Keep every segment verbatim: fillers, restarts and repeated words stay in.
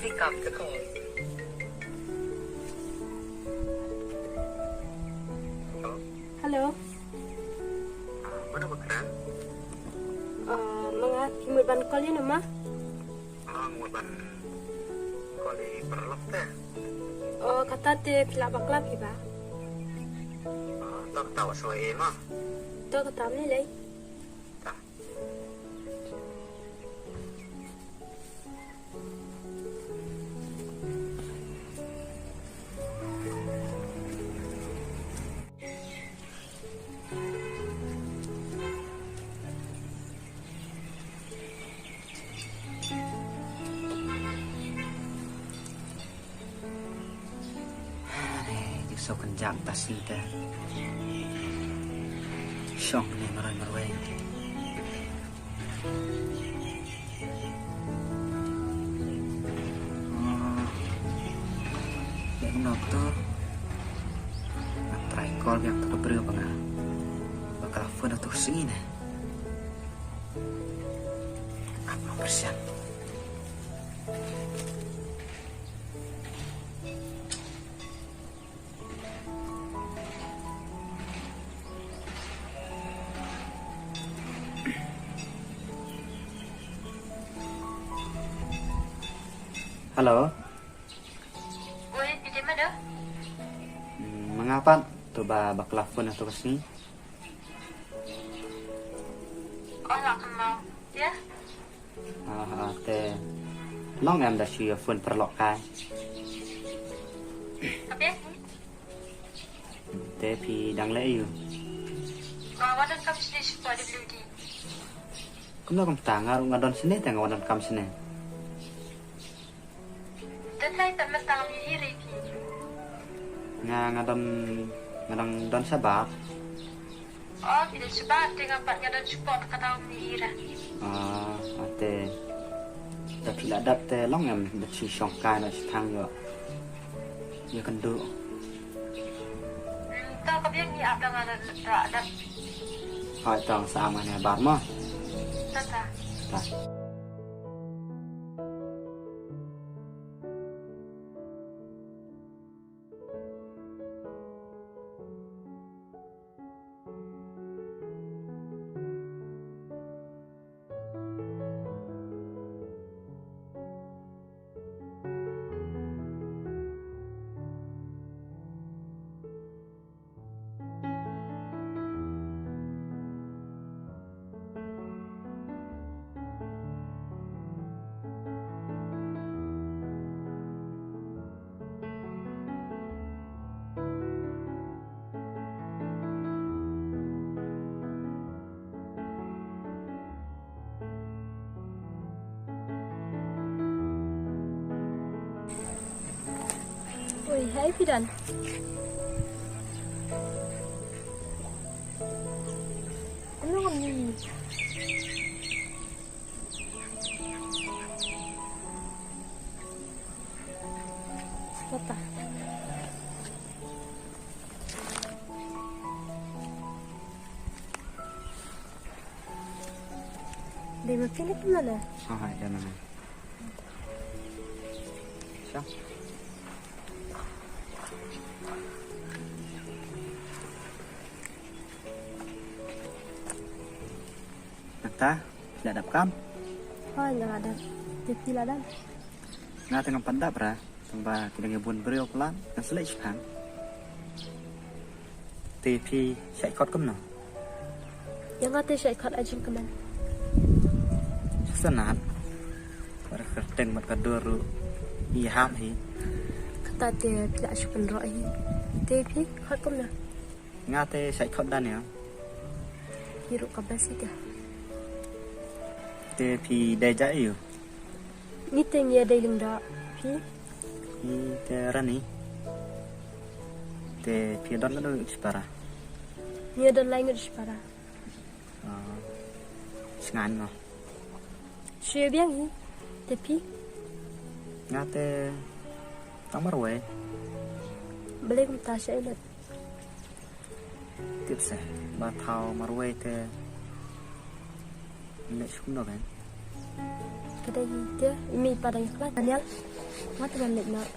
Pick up the call. Hello. Hello. Ah, mano ba kren? Ah, ma nga, phi mut ban call ïa no ma? Ah, nga mut ban call ïa i paralok te. Oh, kata te phi lah bakla phi bah? Ah, to kata wat sngewbha ma. To kata, ym lei lei. Ta. Ane, ju shu kynjah ta sngi te. Shong ne marwei marwei. Oh. Dei kumno to? Nga try call biang to ka briew ba nga, ba ka la phone ha to ka sngi ne. Ap ma pyrshang. Hello. Oi, phi dei mano? Hmm, ma nga pat, to ba, ba ka la phone ha to ka sngi. Oh, la kynmaw. Ïa? Ah, ah, te long em da shu ïa phone paralok kai? Ka biang hi. Te phi dang leh aïu? Nga wan donkam shane shapoh W D. Kumno kumta, nga ruh nga don shane te nga wan donkam shane. Don hai pat mynta, ym ïohi re phi. Nga, nga don, nga dang don shabar. Oh, phi don shabar, te nga pat nga don shapoh, te kata ym ïohi re. Ah, ah, te. Da phi la dep te long em da shu shong kai noh shaphang ïoh ïakynduh. Hmm, to ka biang hi, ap da nga la dep. Hooid, to sa am ane bar mo. Ta ta. Ta. Oi, hai phi don. Kumno ngam ïohi? Kata. Dei ma phi ne kumno ne? Ha, ha, ïa na. Sha. Nangta, phi la dap kam? Hooid, nga la dap. Te phi la dap? Nga te ngam pat dap ra, tang ba ki dang ïa bun briew palat, ngan sa leit shaphang. Te phi shait khot kumno? Ïa nga te shait khot ha jingkmen. Sngewsynei. Ba ka kyrteng bad ka dur ruh i hap hi. Kata te phi la shu pynroh hi. Te phi khot kumno? Nga te shait khot Daniel. Hi ruh ka best hi te. Te phi dei jait aïu? Ngi te ngi ïa dei lyngdoh. Phi? Ngi te Rani. Te phi don katno ngut shipara? Ngi ïa don lai ngut shipara. Ah, shngain mo. Shu ïa biang hi. Te phi? Nga te tang marwei. Balei kumta, shaei lut? Tip seh, ba thaw marwei te leh shu kumno kan? Dei te, i mei i pa dang ïakhlad. Daniel, wat ban leit noh.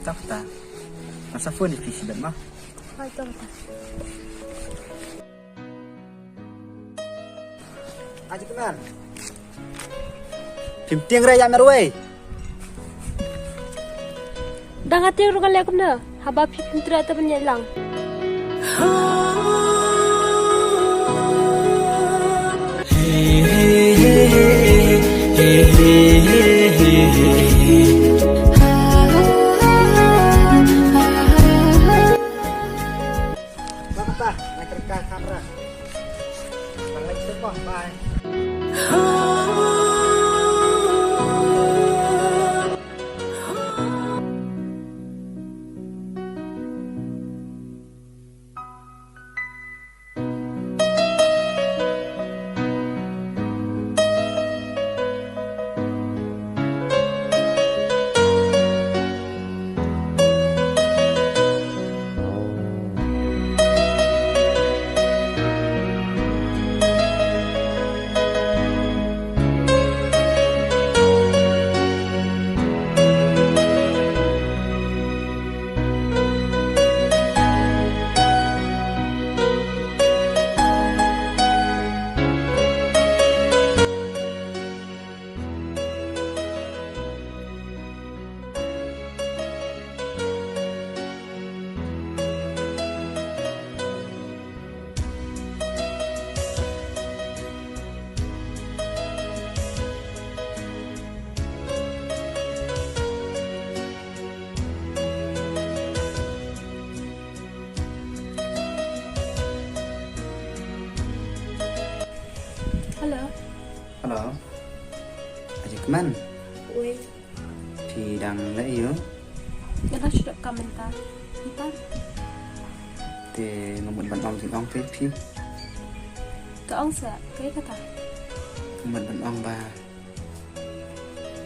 Tang ta. Ngan sa phone ïa phi shibit ma. Hooid, tang ta. Aji kmen. Phim tieng re ïa marwei. Dang ati ruh ka leh kumne, haba phi pyntrei te ban ïaid lang. Bye, bye, bye. Bye. Hello. Hello. Aji kmen. Oi. Phi dang leh ïa u? Nga dang shu dep kam mynta. Mynta. Te nga mut ban ong jingong te phi. To ong sa, kaei kata? Nga mut ban ong ba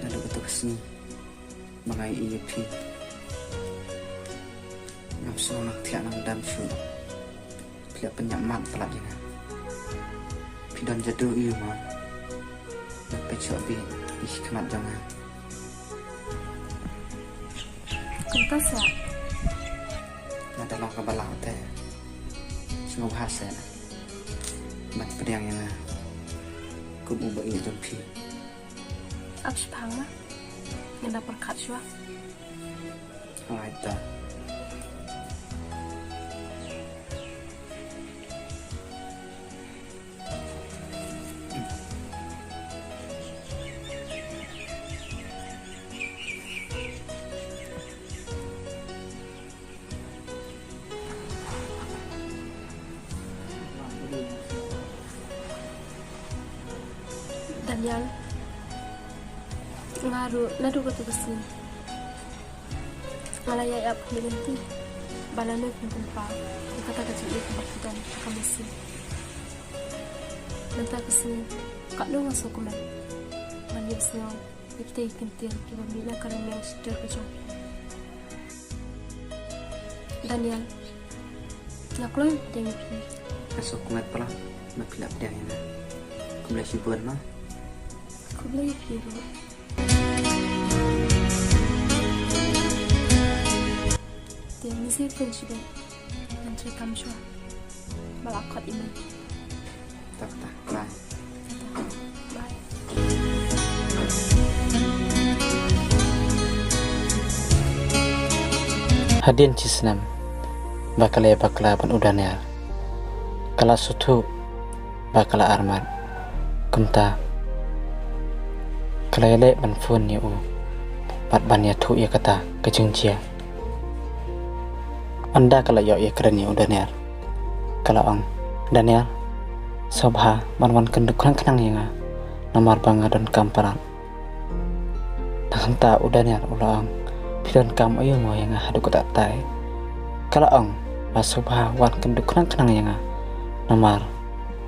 naduh kato ka sngi ba nga ïohi ïa phi, ngam sngew nang thiah nang dam shuh. Phi la pynïap mat palat ïa nga. Phi don jadu ïa u ma. Nga peit shuh phi, phi shi khmat jong nga. Kumta sa. Nga da long kaba lah te sngewbha seh ban pdiang ïa nga kum u ba ïeit jong phi. Ap shipang ma. Nga da pyrkhat shuwa. Alright ta. Daniel, nga ruh naduh kato ka sngi nga la ïai ap ha ka lynti ba lano phin pynpaw ïa kata ka jingïeit kaba phi don ha ka mynsiem. Mynta ka sngi katno nga sngewkmen ban ïohsngew ïa kita ki kyntien kiba mih na ka rynïeng shitrhem ka jong phi. Daniel, nga kloi pdiang ïa phi. Nga sngewkmen palat ba phi la pdiang ïa nga. Khublei shibun ma. Khublei ïa phi ruh. Te ngin sa ïakren shibun. Ngan trei kam shuwa ba la khot ïa me. Tata, bye. Bye. Hadien shi snem ba ka la ïa bakla bad u Daniel, ka la sngewthuh ba ka la armat. Kumta ka la ïaleh ban phone ïa u bad ban ïathuh ïa kata ka jingjia. Ynda ka la ïoh ïakren ïa u Daniel, ka la ong, Daniel, sngewbha ban wan kynduh khnang khnang ïa nga, namar ba nga donkam palat. Nangta u Daniel u la ong, phi donkam aiu mo ïa nga haduh katta katta? Ka la ong ba sngewbha wan kynduh khnang khnang ïa nga, namar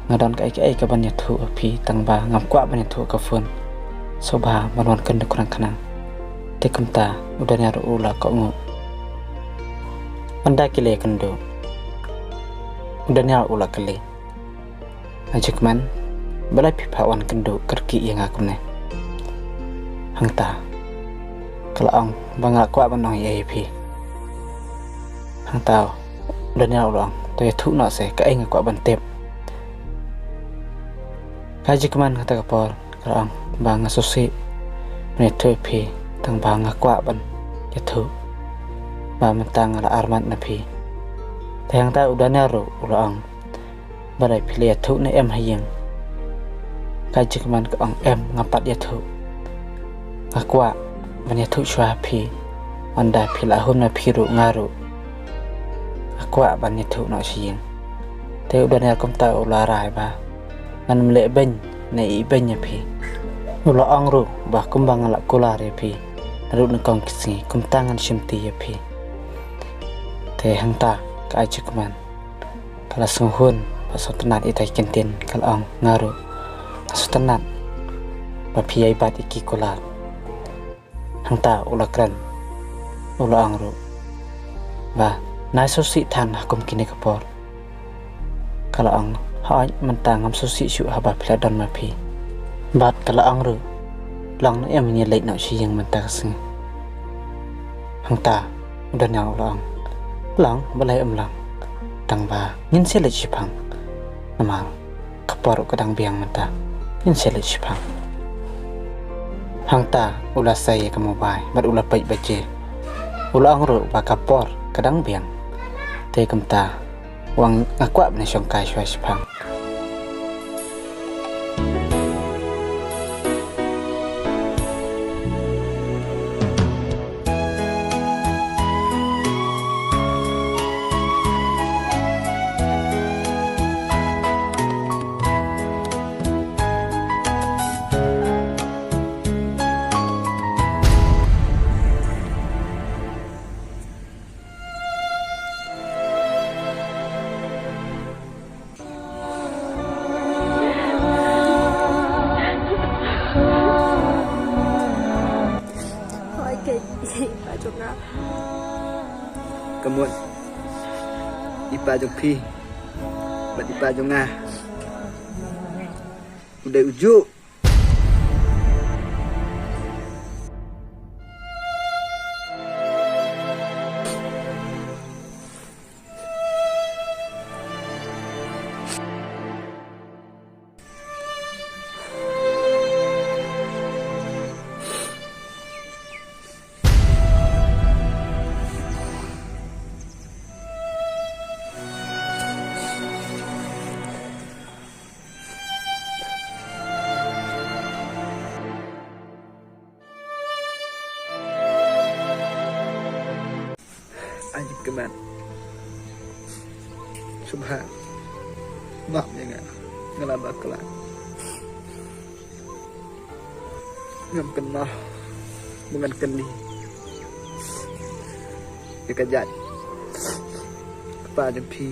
nga don kaei kaei kaban ïathuh ha phi, tang ba ngam kwah ban ïathuh ha ka phone. Sngewbha ban wan kynduh khnang khnang. Te kumta u Daniel u la kohnguh. Ynda ki la ïakynduh, u Daniel u la kylli, Aji kmen, balei phi phah wan kynduh kyrkieh ïa nga kumne? Hangta ka la ong ba nga kwah ban ong ïa phi. Hangta u Daniel u la ong, to ïathuh noh se, kaei nga kwah ban tip. Ka Jingkmen kata ka por ka la ong ba nga sngewsih ban ïathuh ïa phi, tang ba nga kwah ban ïathuh ba mynta nga la armat na phi. Te hangta u Daniel ruh u la ong, balei phi la ïathuh ne em ha ïing? Ka Jingkmen ka ong, em, ngam pat ïathuh. Nga kwah ban ïathuh shuwa ha phi, ynda phi la hun ma phi ruh, nga ruh nga kwah ban ïathuh noh sha ïing. Te u Daniel kumta u la rai ba ngan ym leh beiñ ne ibeiñ ïa phi. U la ong ruh ba kumba nga la kular ïa phi naduh nyngkong ki sngi, kumta ngan shimti ïa phi. Te hangta ka Jingkmen ka la sngewhun bad sngewtynnat ïa kita ki kyntien, ka la ong, nga ruh nga sngewtynnat ba phi ïai bat ïa ki kular. Hangta u la kren, u la ong ruh ba nai sngewsih than ha kum kine ki por. Ka la ong, hooid, mynta ngam sngewsih shuh haba phi la don ma phi. Bad ka la ong ruh, long ne em ngin ïaleit noh sha ïing mynta ka sngi? Hangta u Daniel u la ong, long, balei ym long, tang ba ngin sa leit shiphang. Namar ka por ruh ka dang biang mynta, ngin sa leit shiphang. Hangta u la sei ïa ka mobile bad u la peit baje. U la ong ruh ba ka por ka dang biang. Te kumta u ong, nga kwah ban ïashong kai shuwa shiphang. Hooid keiñ, i pa jong nga. Ka mut i pa jong phi bad i pa jong nga u dei u juh. Ai Jingkmen, sngewbha map ïa nga, nga la bakla. Ngam kynmaw ba ngan kylli ïa ka jait kpa jong phi.